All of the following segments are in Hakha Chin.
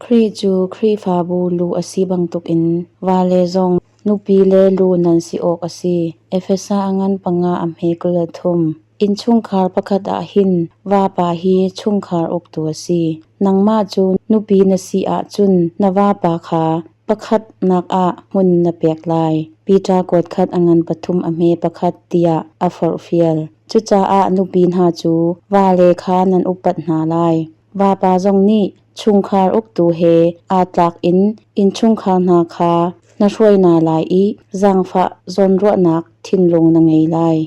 Khrih cu Khrihfabu lu a si bantukin vale zong nupi le lu nan si awk a si. Efesa a ngan panga a hme 23. Innchungkhar pakhat ah hin vapa hi chungkhar uktu a si. Nangmah cu nupi na si ahcun na vapa kha pakhatnak ah hmun na pek lai. Peter kuat khat a ngan pathum a hme pakhat tiah a forhfial. Cucaah nupi hna cu vale kha nan upat hna lai. Vapa zong nih chungkhar uktu he aa tlak in innchungkhar hna kha na hruai hna lai i zaangfah zawnruahnak thinlung na ngei lai.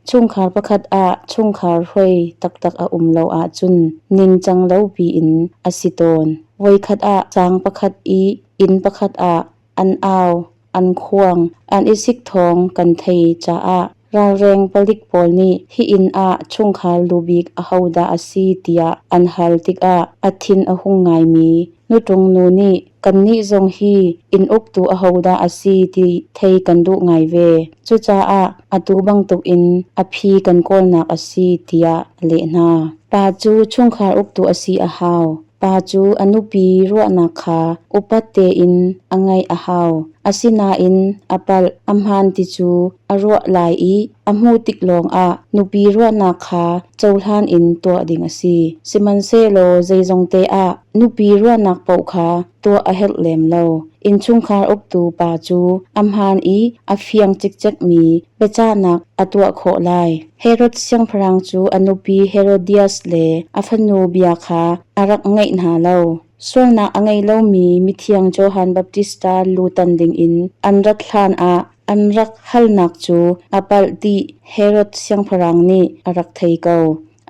Chungkhar pakhat ah chungkhar hruai taktak a um lo ahcun ningcang lo piin a si tawn. Voikhat ah caang pakhat i inn pakhat ah an au, an khuang, an i sik thawng kan thei caah ralreng palik pawl nih hi inn ah chungkhar lu bik ahodah a si tiah an hal tikah a thin a hung ngaimi nutung nu nih kannih zong hi inn uktu ahodah a si ti thei kan duh ngai ve. Cucaah atu bantukin a phi kan kawlnak a si tiah a leh hna. Pa cu chungkhar uktu a si a hau. Pa cu a nupi ruahnak kha upat tein a ngaih a hau. Asinain a palh, a hmaan ti cu a ruah lai i a hmuh tik lawngah nupi ruahnak kha cohlan in tuah ding a si. Sihmanhsehlaw zeizongte ah nupi ruahnak paoh kha tuah a herh lem lo. Innchungkhar uktu pa cu a hmaan i a fiang cikcekmi biachahnak a tuah khawh lai. Herod siangpahrang cu a nupi Herodias le a fanu bia kha a rak ngaih hna lo. Sualnak a ngei lomi mithiang Johan Baptista lu tan dingin an rat hlanah an rak halnak cu a palh ti Herod siangpahrang nih a rak thei ko.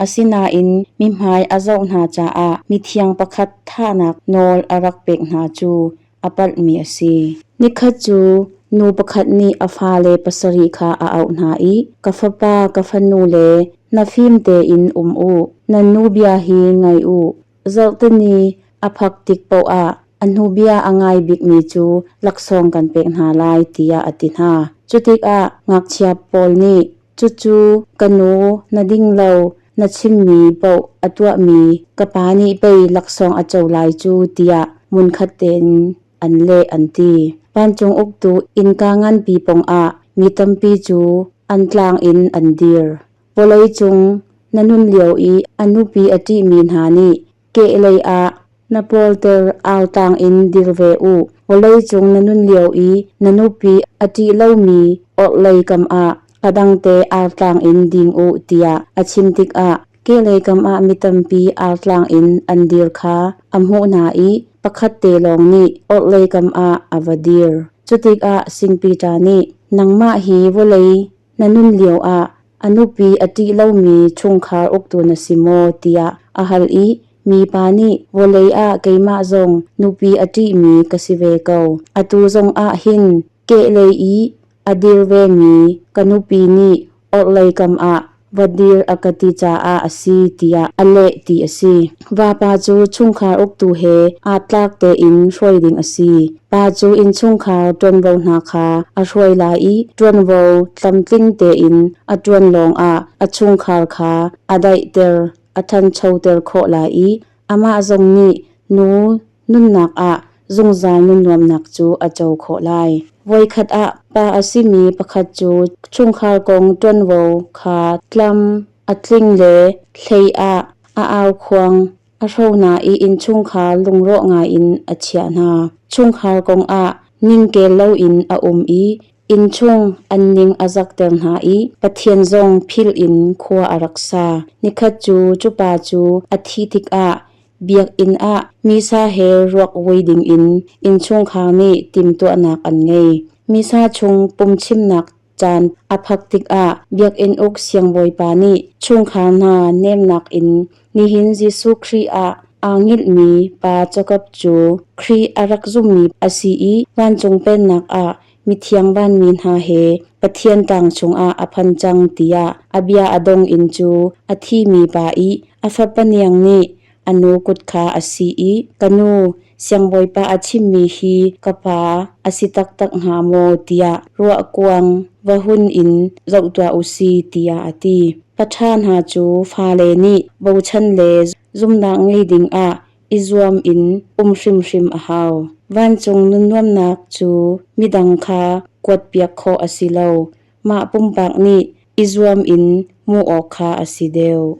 Asinain mihmai a zoh hna caah mithiang pakhat thahnak nawl a rak pek hna cu a palhmi a si. Nikhat cu nu pakhat nih a fale pasarih kha a auh hna i, Ka fapa, ka fanu le na fim tein um u. Nan nu bia hi ngai u. Zarhteni a phak tik paoh ah a hnu bia a ngai bikmi cu laksawng kan pek hna lai tiah a ti hna. Cutikah ngakchia pawl nih Cucu ka nu, na ding lo, na chimmi paoh a tuahmi ka pa nih pei laksawng a co lai cu tiah hmunkhat tein an leh an ti. Vancung uktu innka nganpi pawngah mi tampi cu an tlang in an dir. Vawlei cung na nun lio i a nupi a ṭihmi hna nih kehlei ah na pawlter artlang in dir ve u. Vawleicung na nun lio i na nupi a ṭih lomi orhlei kam ah a dangte artlang in ding u tiah a chim tikah kehlei kam ah mi tampi artlang in an dir kha a hmuh hna i pakhat te lawng nih orhlei kam ah a va dir. Cutikah Sing Peter nih, Nangmah hi vawlei na nun lioah a nupi a ṭih lomi chungkhar uktu na si maw tiah a hal i mipa nih vawlei ah keimah zong nupi a ṭihmi ka si ve ko. Atu zong ah hin kehlei i a dir vemi ka nupi nih orhlei kam ah va dir a ka ti caah a si tiah a leh ti a si. Vapa cu chungkhar uktu he aa tlak tein hruai ding a si. Pa cu innchungkhar ṭuanvo hna kha a hruai lai i ṭuanvo tlamtling tein a ṭuan lawngah a chungkhar kha a daihter, a ṭhanchoter khawh lai i amah zong nih nu nunnak ah zungzal nunnuamnak cu a co khawh lai. Voikhat ah pa a simi pakhat cu chungkhar kong ṭuanvo kha tlam a tling le hlei ah a aukhuang a hro hna i innchungkhar lungrawh ngaiin a chiah hna. Chungkhar kong ah ningkel loin a um i innchung an ning a zakter hna i Pathian zong philh in khua a rak sa. Nikhat cu cu pa cu a thih tikah biakinn ah Missa he ruak vui dingin innchungkhar nih timhtuahnak an ngei. Missa chung pumchimnak caan a phak tikah biakinn uk siangbawipa nih chungkhar hna nemnak in nihin Jesuh Khrih ah aa hngilhmi pa Jakob cu Khrih a rak zummi a si i vancung pennak ah mithiang vanmi hna he Pathian tlang chungah a phan cang tiah a bia a dong in cu a thimi pa i a fapa niang nih a nu kut kha a si i ka nu siangbawipa a chimmi hi ka pa a si taktak hnga maw tiah ruahkuang va hun in zoh tuah u si tiah a ti. Paṭha hna cu fale nih bochan le zumhnak ngei dingah i zuam in um hrimhrim a hau. Vancung nunnuamnak cu midang kha kuatpiak khawh a si lo. Mah pumpak nih i zuam in hmuh awk kha a si deuh.